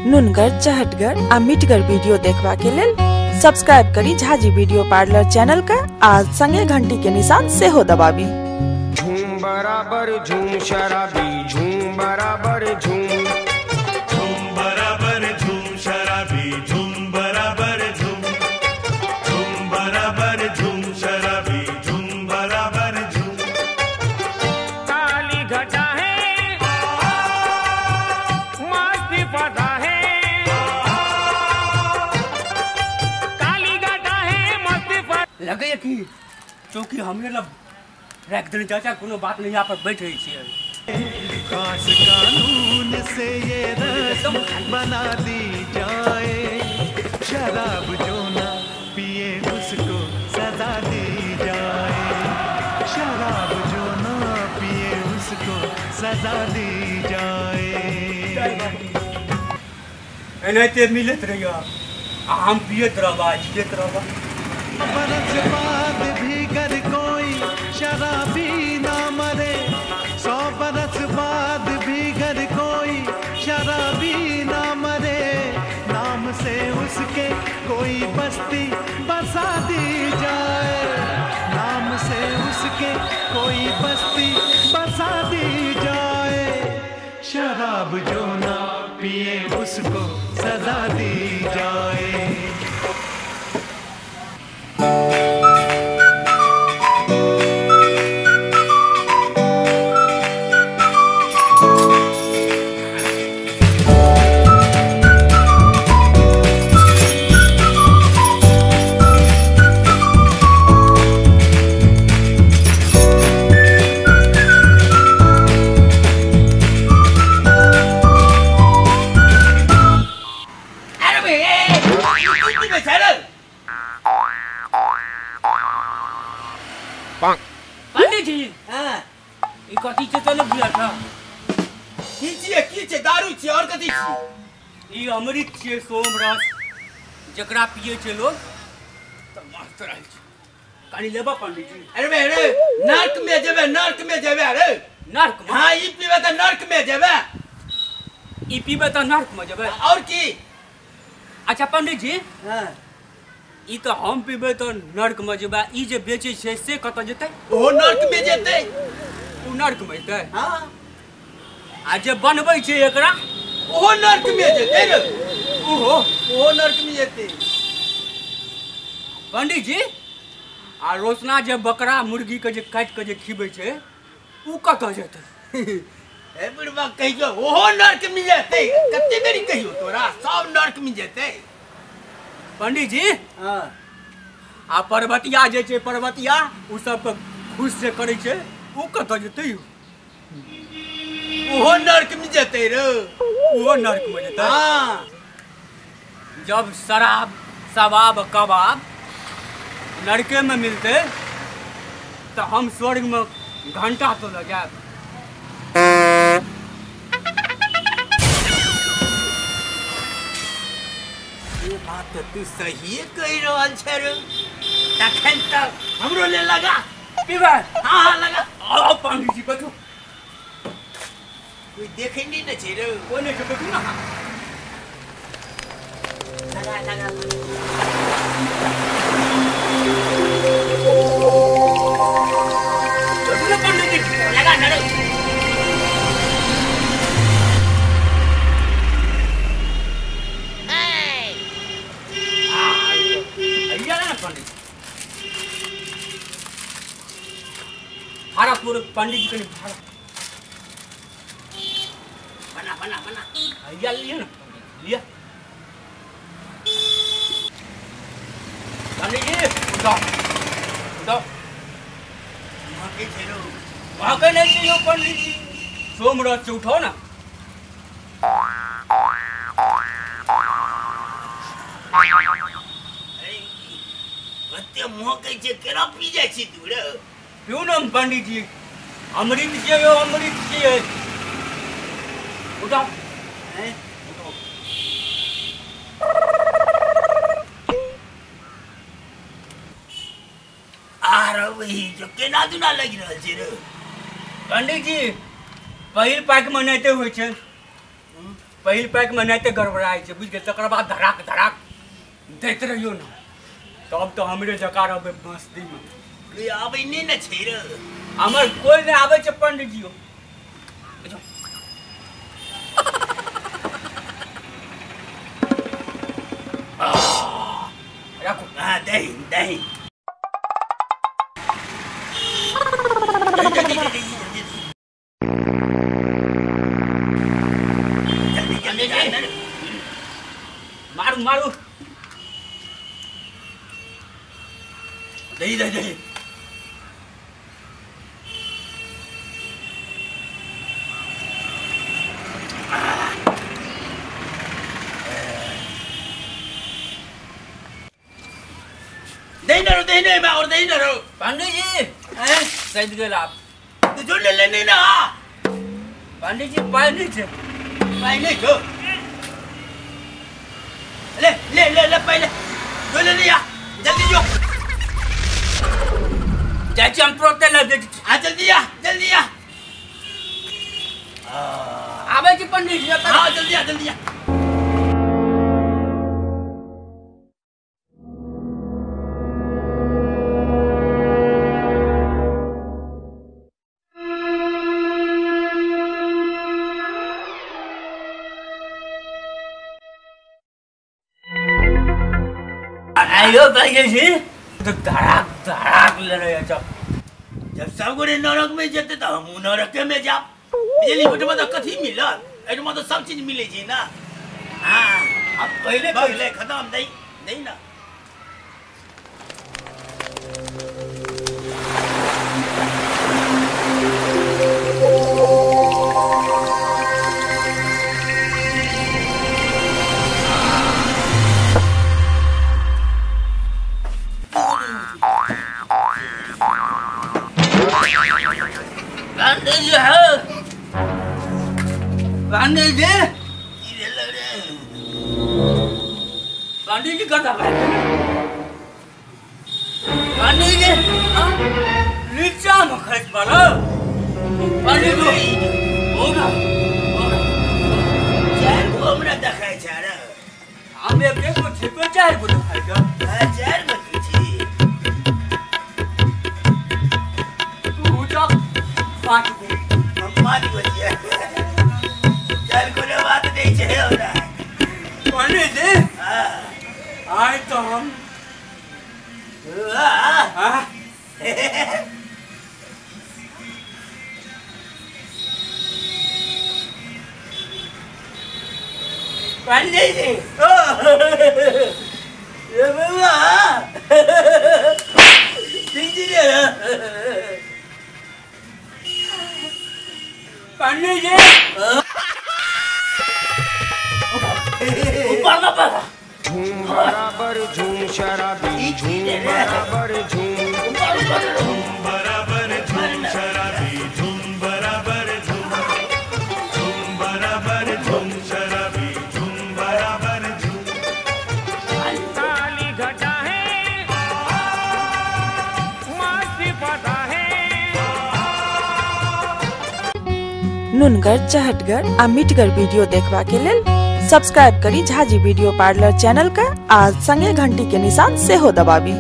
नुनगर, चहटगर आ मिठगर वीडियो देखबा के लेल सब्सक्राइब करी झाजी वीडियो पार्लर चैनल का आ संगे घंटी के निशान सेहो दबाबी। झूम बराबर झूम शराबी, झूम बराबर झूम, झूम बराबर झूम शराबी, झूम बराबर झूम, झूम बराबर झूम शराबी, झूम बराबर झूम। काली घटा है मस्ती पता है, काली घटा है मस्ती पता। लगे कि चौकी हमरे लब रख देने चाचा, कोनो बात नहीं, यहाँ पर बैठ रही छियै। खास कानून से ये रस्म बना दी जाए, शराब जो ना पिए उसको सजा दी जाए, शराब जो ना पिए उसको सजा दी जाए। एनाहिते मिलत रहिया आ हम पियत रहबा, जियत रहबा। बरस बाद भी गर कोई शराबी ना मरे, 100 बरस बाद भी गर कोई शराबी ना मरे, नाम से उसके कोई बस्ती बसा दी जाए, नाम से उसके कोई बस्ती बसा दी जाए, शराब जो ना पिए उसको सजा दी जाए। पंडित जी, ई कथी छै तऽ नहि बुझल छौ? की छियै, की छै? दारू छियै और कथी छियै? ई अमृत छियै, सोमरस, जकरा पियै छै लोग तऽ मस्त रहै छै। कनि लेबऽ पंडित जी? अरे बे, अरे नर्क में जेबे, नर्क में जेबे। अरे नर्क में? हाँ, ई पीबे तऽ नर्क में जेबे। ई पीबे तऽ नर्क में जेबे और की? अच्छा पंडित जी, हाँ, ई तऽ हम पीबै तऽ नर्क में जेबै, ई जे बेचै छै से कतऽ जेतै? ओहो नर्क में जेतै। ओ नर्क में जेतै? हाँ। आ जे बनबै छै एकरा? ओहो नर्क में जेतै रे। ओहो? ओहो नर्क में जेतै। पंडित जी, आ रोशना जे बकरा मुर्गी के जे काटि के जे खिबै छै ओ कतऽ जेतै? ए बुढ़बा, कहियो ओहो नर्क में जेतै। कते बेरी कहियो तोरा, सब नर्क में जेतै। पंडित जी, हाँ, आ पर्वतिया जे छै, पर्वतिया ओ सबके खुश जे करै छै ओ कतऽ जेतै? ओहो नर्क में जेतै रे। ओहो नर्क में जेतै? हाँ। जब शराब सवाब कबाब नरके में मिलते तऽ हम स्वर्ग में घंटा तो लगायब। ये बात तऽ तू सहिए कहि रहल छै रे। तखन तऽ हमरो ले लगा पीबै। हाँ हाँ लगा। आओ पंडित जी बैठू। कोई देखै नहीं ने छै रे। कोई नहीं छै, बैठू ना। लगा लगा। बैठू ना पंडित जी। लगा ना रे। भाड़ा पूरे पंडित जी कनि भाड़ा बना बना बना। भैया लिअ ना, लिअ पंडित जी। उठाओ उठाओ। महकै छै रो। महकै नहि छै यौ पंडित जी, सोमरस छै, उठाओ ना। कते महकै छै, केना पी जाइ छी तू रे? क्यों ना पंडित जी, अमृत छियै यौ, अमृत छियै। उठाओ उठाओ। आरो वही जो केना दुना लागि रहल छै रे। पंडित जी, पहिल पाकमे एनाहिते होइ छै। पहिल पैक में नहीं तो गड़बड़ाइ छै बुझ गेल तकर बाद धड़ाक धड़ाक दैत रहियो ना तब तो हमरे जका रहबै मस्ती में। कोई आबै नहीं ने छै रे। हमर कोई नहीं आबै छै पंडित जी। राखू। हाँ दही दही मारू मारू दही दही दही। दही ना रो दही नहीं मैं और दही ना रो। पंडित जी सही गेल आप तो जो ले लेने ना। पंडित जी पाई नहीं छे। पाई नहीं छो। ले ले ले ले पहले जो ले लिया जल्दी जो चाची हम तुरंत ले दे। हां जल्दी आ जल्दी आ। आबै छी पंडित जी। हां जल्दी आ जल्दी आ। आयो भाई जी तो धड़ाक धड़ाक ले रहे जब जब सब गोरे नरक में जेते तो हम नरक में जाब। बिजली ओठमा तो कथी मिलत? एठमा तो सब चीज मिले छी ना। हां अब पहले पहले खत्म दई दई ना। पंडित जी है पंडित जी पंडित जी कथा पंडित जी नीचा में खस पड़ो पंडित जी होगा होगा चार गो हमरा देखै छै रे। हम एक गो छिपे चार गो देखै छै। हां चार गो छी तू जा पाँच गो हम पाँच गो छियै। चल कोनो बात नहीं छै हमरा पंडित जी। हां आइ तो हम हां पंडित जी ये बउआ ठीक जी रे। पंडित जी ऊपर ना पर झूम बराबर झूम शराबी झूम बराबर झूम झूम बराबर झूम शराबी झूम बराबर झूम झूम बराबर झूम शराबी झूम बराबर झूम। काली घटा है मस्ती पता है। नुनगर चहटगर आ मिठगर वीडियो देखबा के लेल सब्सक्राइब करी झाजी वीडियो पार्लर चैनल का आ संगे घंटी के निशान सेहो दबाबी।